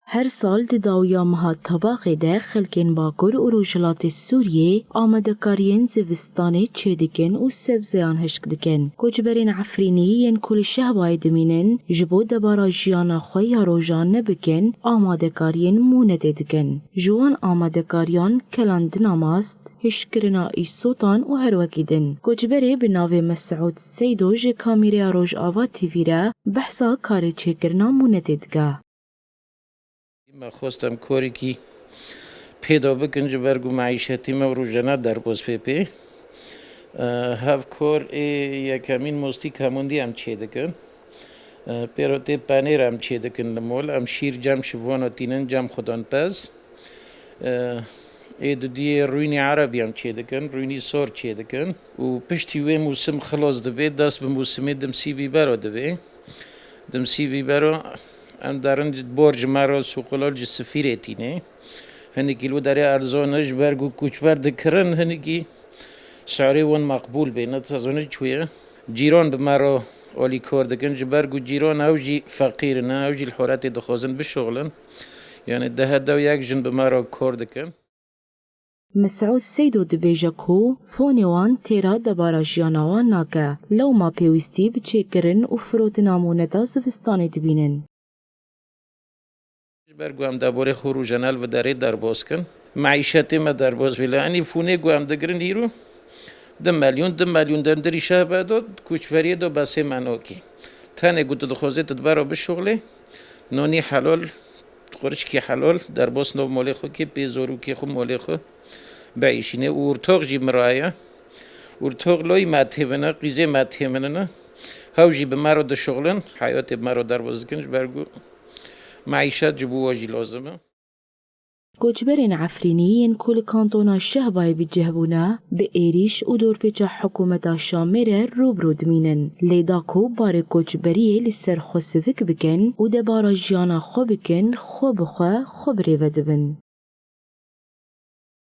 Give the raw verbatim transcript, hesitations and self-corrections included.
Her sal di dawiya meha Tebaxê de xelkên Bakur û Rojhilatê Sûriyê amadekariyên zivistanê çêdikin û sebzeyan hişk dikin. Koçberên Efrînî yên ku li Şehbayê dimînin, ji bo debara jiyana xwe ya rojan nebikin, amadekariyên mûnetê dikin. Ji wan amadekariyan kelandina mast, hişkkirina îsotan û her wekî din. Koçberê bi navê Mesûd Seydo ji kamîreya Rojava T V re behsa karê çêkirina mûnetê dike. Me xwest em korekî pêda bikin, ji ber ku meîşetî me rojane derbas pê pê. Hev kor ê yekemîn mostî kamondî em çêdikin. Pêro tê penêr em çêdikin li mol. Em şîr cem şivana tînin, cem xudan pez. Ê dudiyê rûynî erebî em çêdikin, rûynî sor çêdikin. Û piştî wê mûsim xilas dibe, dest bi mûsimê dimsî bîbero dibe. Dimsî bîbero em derin bor ji me re sûqilal ji sifîrê tîne. Hinekî li derê erzan e, ji ber ku koçber dikirin, hinekî şerê wan meqbûl bê, ne dizanî çi ye. Cîran bi me re alîkar dikin, ji ber ku cîran ew jî feqîr in, ew jî li horetê dixwazin bişuxlin. Yani dehe dew yek jin bi me re kar dikin. Mesûd Seydo dibêje ku fonê wan têra debara jiyana wan nake, lewma pêwîstî bi çêkirin û firotina mûneta zivistanê dibînin. Ji ber ku em deborê xwe rojane li vê derê derbas kin, meîşetê me derbas bê. Lê enî fonê ku em digirin îro, du milyon, du milyon dem dirî şehbe do, koçberiyê do besê me nokî. Tenê ku tu dixwazê tu dibera bişuxlê, nonî helal, xurçkî helal, derbas nav molê xwe kê, pê zorûkê xwe, molê xwe biîşînê. Û ortox jî min re ye. Ortox loyî me tê min e, qîzê me tê min e. Hew jî bi me re dişuxlin, heyatê me re derbas dikin, ji ber ku meîşet ji bo we jî lazim e. Koçberên Efrînî yên ku li kantona Şehbayê bi cih bûne, bi êrîş û dorpêça hikûmeta Şamê re rû bi rû dimînin. Lê da ku barê koçberiyê li ser xwe sivik bikin û debara jiyana xwe bikin, xwe bi xwe, xwe bi rê ve dibin.